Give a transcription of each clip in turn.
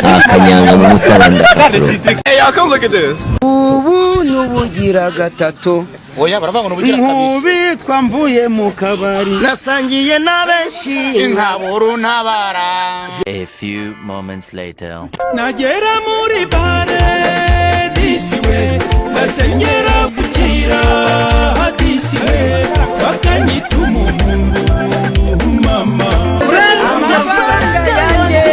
Nta kanyanga mu mutara ndakakuroga. Hey, y'all, come look at this. Ubu n'ubugira gatatu. Oya, baravuga ngo nubugira kabiri. Nkubitwa mvuye mu kabari, nasangiye na benshi. Nkaburu ntabara. A few moments later. Nagera muri bare disi we, ngasengera gukira disi we, bakanyita umuhungu mama. Amafaranga yanjye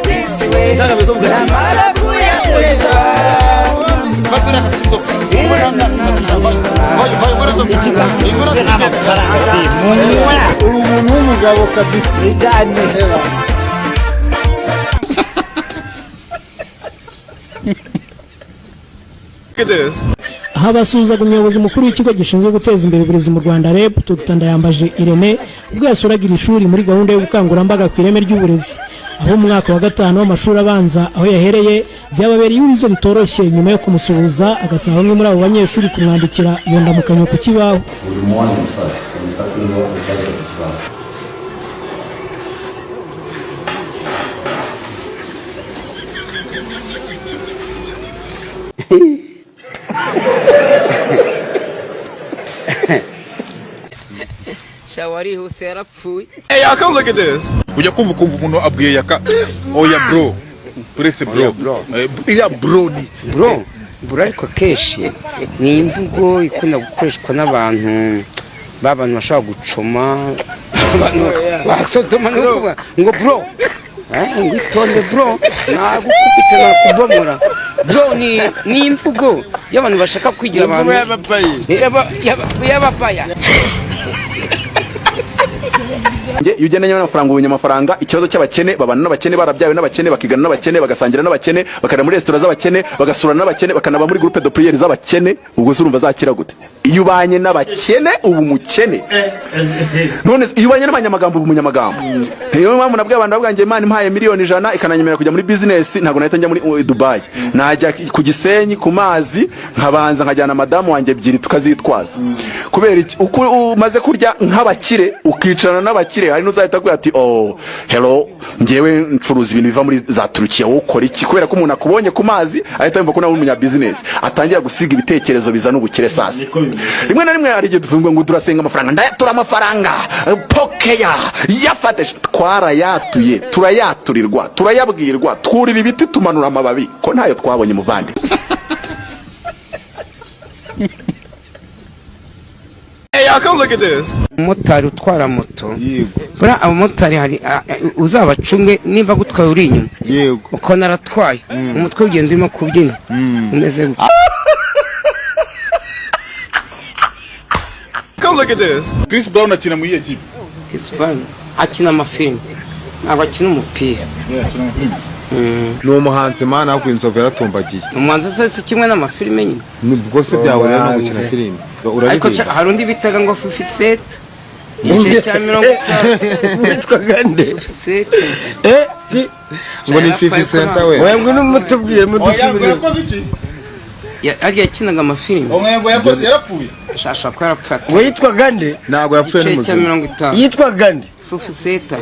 disi we, namara kuyaseka. Uri umuntu w'umugabo kabisa, ijyanye. Look at this. Aha basuhuzaga umuyobozi mukuru w'ikigo gishinzwe guteza imbere uburezi mu Rwanda, REB, Dr Ndayambaje Irene, ubwo yasuraga iri shuri muri gahunda y'ubukangurambaga ku ireme ry'uburezi. Aho mu mwaka wa gatanu w'amashuri abanza aho yahereye byababereye ihurizo ritoroshye, nyuma yo kumusuhuza agasaba bamwe muri abo banyeshuri kumwandikira iyo ndamukanyo ku kibaho. Good morning, sir. Mfate ingwa uzajya ku kibaho. Sha, warihuse, yarapfuye. Hey, y'all, come look at this. Ujya kumva ukumva umuntu abwiye Yaka: "Oya bro, uretse bro." Iriya bro ni iki? Bro, bro, ariko kenshi ni imvugo ikunda gukoreshwa n'abantu b'abantu bashobora gucoma abantu ba Sodoma, no kuvuga ngo bro, ngo itonde bro, nagukubita nakubomora. Bro ni imvugo y'abantu bashaka kwigira abantu y'abapaya. Iyo ugendanye n'amafaranga ubunya amafaranga. Ikibazo cy'abakene, babana n'abakene, barabyawe n'abakene, bakigana n'abakene, bagasangira n'abakene, bakarira muri resitora z'abakene, bagasura n'abakene, bakanaba muri groupe de prière z'abakene. Ubwo se urumva azakira gute? Iyo ubanye n'abakene uba umukene. None se iyo ubanye n'abanyamagambo uba umunyamagambo? Niyo mpamvu nabwiye abantu, bavuga ngo Imana impaye miliyoni 100 ikananyemerera kujya muri business, ntabwo nahita njya muri Dubai, najya ku Gisenyi ku mazi, nkabanza nkajyana madamu wanjye ebyiri tukazitwaza. Kubera iki? Uko umaze kurya nk'abakire, ukicarana n'abakire, hari n'uzahita akubwira ati: "Oh, hello, njyewe ncuruza ibintu biva muri za Turukiya, wowe ukora iki?" Kubera ko umuntu akubonye ku mazi ahita yumva ko nawe uri umunyabusiness, atangira gusiga ibitekerezo bizana ubukire. Sasa rimwe na rimwe hari igihe tuvuga ngo turasenga amafaranga, ndayatura amafaranga, pokeya yafate. Twarayatuye, turayaturirwa, turayabwirwa, twurira ibiti, tumanura amababi, ko ntayo twabonye muvandi. Hey, y'all, come look at this. Umumotari utwara moto, buriya abamotari hari uzabacunge nimba gutwaye uri inyuma, ukabona aratwaye umutwe ugenda urimo kubyina umeze gutya. Come look at this. Chris Brown akina muri iyo kipe? Chris Brown akina amafilime, ntabwo akina umupira. Ni umuhanzi mana, ahubwo inzovu yaratumbagiye. Umuhanzi se si kimwe n'amafilime nyine? Ubwo se byahurira no gukina filime? Ariko Uraririmba? hari undi bitaga ngo Fifi Seti, igiceri cya 50. Witwaga nde? Fifi Seti. Fi Ngo ni Fifi Senta we. Oya, ngo nimutubwire. Oya, ngo Mudusubire. yakoze iki? Harya yakinaga amafilime. Oya, ngo yakoze, yarapfuye. Ashobora kuba yarapfuye. Ngo yitwaga nde? Ntabwo yapfuye Igiceri cya n'umuzima. 50. Yitwaga nde? Fufu Seta.